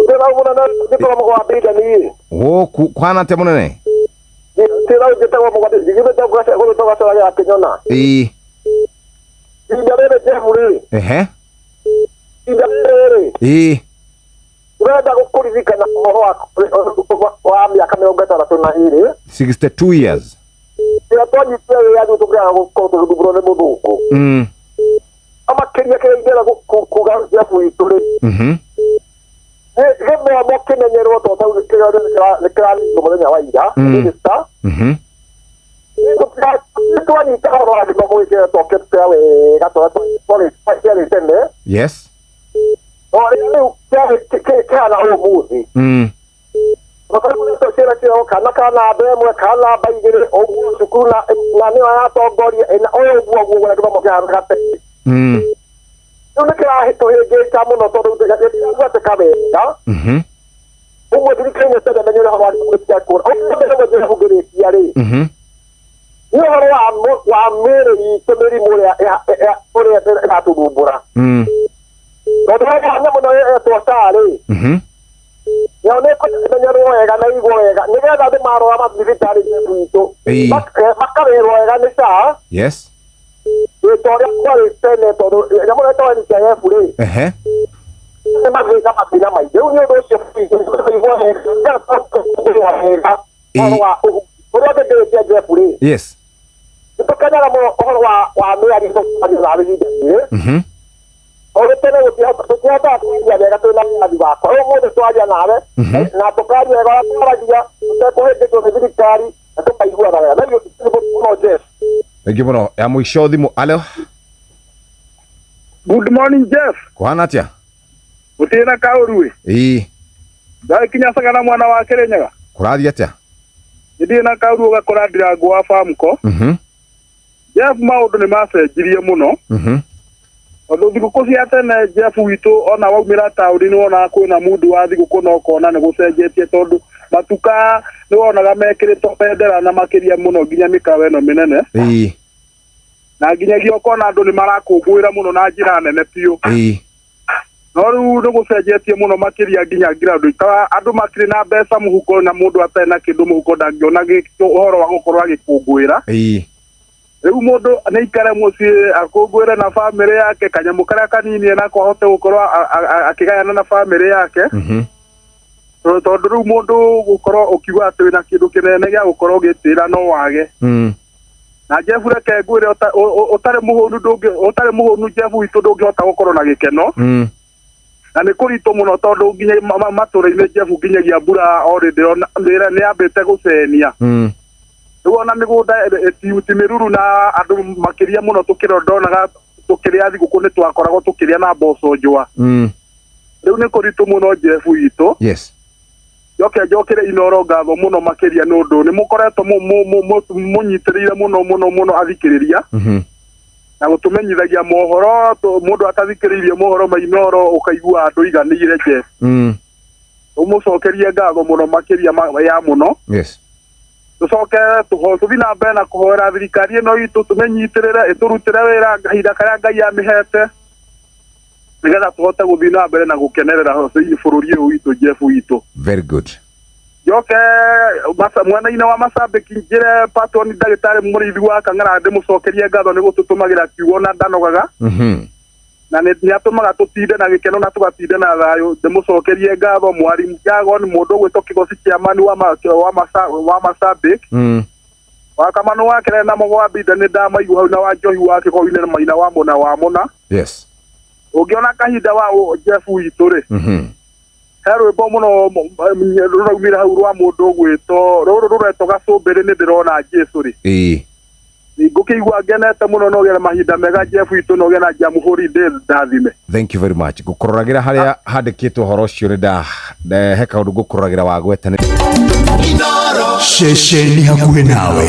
Ndĩra mũnene njĩtagwo mũgwambi ndani. Gũkũ kwana atĩa mũnene? Ndĩra njĩtagwo mũgwambi njiguĩte gũgĩtwo gacora gakĩnyona. Ĩĩ. Ihinda rĩrĩ Jeff rĩ. Ehe. Ihinda rĩrĩ rĩ. Ĩĩ. Ndĩrenda gũkũririkana ũhoro wa wa mĩaka 62. 62 years. Rĩrĩa twanyitire wĩyathi tũkĩaga gũkorwo tũgĩthumbũrwo nĩ mũthũngũ. No makĩria kĩrĩa ingĩenda kuga Jeff witũ rĩ. Nĩ gĩthomo kĩmenyerwo tondũ tarĩu kĩrĩa nĩ kĩrarĩrĩrio mũthenya wa ira. Minister. Nĩ twanyita ũhoro wa gĩthomo gĩkĩ twokĩte wega tondũ kĩarĩ tene. Yes. No rĩrĩa rĩu kĩarĩ kĩhana ũmũthĩ. Tondũ ciana ciao kana ka namba ĩmwe kana namba igĩrĩ ũguo cukuru na na nĩyo yatongoria ĩna ũyũ ũguo ũguo ũrĩa gĩthomo kĩhanaga tene. Rĩu nĩ kĩratũhĩngĩca mũno tondũ gĩtiragwatĩka wega. Ũguo thirikari nĩ tene menye ũhoro wa gĩthomo gĩtigakũra. Ũguo mbere ĩmwe ngĩrĩkia rĩ. Nĩ ũhoro wa wa mĩĩrĩ itũ mĩrimũ ĩrĩa ũrĩa ĩratũthumbũra. Tondũ he nyamũ ĩno ĩretwo SHA rĩ. Nayo nĩ ĩkũmenyerwo wega na ĩigwo wega nĩgetha andũ marwara mathibitarĩ gwitũ makarĩrwo wega nĩ SHA. Yes. Ĩ ta ũrĩa kwarĩ tene tondũ nyamũ ĩno ĩtagwo NHIF rĩ. Ehe. Nĩ mathĩna mathĩna maingĩ. Rĩu nĩ ũndũ ũcio ĩigwo wega wega ũhoro wa ũrĩa ũngĩndĩrĩkia Jeff rĩ. Yes. Nĩ tũkenaga mũno ũhoro wa wa mĩario tũkaria nawe ihinda rĩrĩ. Tondũ tene tũtihotaga kwaria wega twĩna wĩyathi wakwa. Rĩu ũmũthĩ twaria nawe na tũkaria wega ũrĩa twaragia tũtekũhĩngĩcwo nĩ thirikari na tũkaiguana wega. Thengiũ mũno Jeff. Thengiũ mũno. Ya mũico thimũ. Alo. Good morning Jeff. Kũhana atĩa? Gũtirĩ na kaũru ĩ. Ĩĩ. Ndagĩkinya Sagana mwana wa Kĩrĩnyaga. Kũrathiĩ atĩa? Nĩ ndirĩ na kaũru ũgakora Ndirango wa Famco. Jeff maũndũ nĩ macenjirie mũno. Tondũ thigũkũ cia tene Jeff witũ ona waumĩra taũni nĩ wonaga kwĩna mundu wa thigũkũ na ũkona nĩ gũcenjetie tondũ matuka nĩ wonaga mekĩrĩtwo bendera na makĩria mũno nginya mĩkawa ĩno mĩnene. Ĩĩ. Na nginyagia ũkona andũ nĩ marakũngũĩra mũno na njĩra nene biũ. Ĩĩ. No rĩu nĩ gũcenjetie mũno makĩria nginya ngira ta andũ matirĩ na mbeca mũhuko na mũndũ atarĩ na kĩndũ mũhuko ndangĩona ũhoro wa gũkorwo agĩkũngũĩra. Ĩĩ. Rĩu mũndũ nĩ aikare mũciĩ akũngũĩre na bamĩrĩ yake kanyamũ karĩa kanini enako ahote gũkorwo akĩgayana na bamĩrĩ yake. Tondũ rĩu mũndũ gũkorwo ũkiuga atĩ wĩna kĩndũ kĩnene gĩa gũkorwo ũgĩtĩra no wage. Na Jeff reke ngwĩre ũtarĩ mũhũnu ndũngĩ ũtarĩ mũhũnu Jeff witũ ndũngĩhota gũkorwo na gĩkeno. Na nĩ kũritũ mũno tondũ nginya matũra-inĩ Jeff nginyagia mbura already nĩ yambĩte gũcenia. Rĩu ona mĩgũnda ti mĩruru na andũ makĩria mũno tũkĩrora ndonaga tũkĩrĩa thigũkũ nĩ twakoragwo tũkĩrĩa na mboco njũa. Rĩu nĩ kũritũ mũno Jeff witũ. Yes. Njoke njokere Inooro ngatho mũno makĩria nĩ ũndũ nĩ mũkoretwo mũnyitĩrĩire mũno mũno mũno athikĩrĩria. Na gũtũmenyithagia mohoro mũndũ atathikĩrĩirie mohoro ma Inooro ũkaigua andũ iganĩire Jeff. Ũmũcokerie ngatho mũno makĩria ya mũno. Yes. Tũcoke tũthiĩ na mbere na kũhoera thirikari ĩno itũ tũmĩnyitĩrĩre ĩtũrutĩre wĩra kahinda karĩa Ngai amĩhete nĩgetha tũhote gũthiĩ na mbere na gũkenerera bũrũri ũyũ witũ Jeff witũ. Very good. Njoke mwena-inĩ wa Macambĩki njĩre Patton ndagĩtarĩ mũrĩithi wa Kang'ara ndĩmũcokerie ngatho nĩ gũtũtũmagĩra kiugo na ndanogaga. Na nĩ atũmaga tũtinde na gĩkeno na tũgatinde na thayũ. Ndĩmũcokerie ngatho Mwarimu Jagon mũndũ ũgwĩtwo Kĩgoci Kĩamani wa Macambĩki. Wa Kamanu wa Kerere na Mũgwambi nĩ ndamaigua hau na wa Njohi wa Kĩgoinĩ na Maina wa Mũna wa Mũna. Yes. Ũngĩona kahinda wa Jeff witũ rĩ. He rwĩmbo mũno rũraumire hau rwa mũndũ ũgwĩtwo rũrũ rũretwo gacũmbĩrĩ nĩ ndĩrona Jesu rĩ. Ĩĩ. Ngũkĩigua ngenete mũno no ũgĩe mahinda mega Jeff witũ na ũgĩe na Jamhuri Day ndathime. Thank you very much. Ngũkũroragĩra harĩa handĩkĩtwo ũhoro ũcio nĩ nda he kaũndũ ngũkũroragĩra wa gweta nĩ Ceceni hakuhĩ nawe.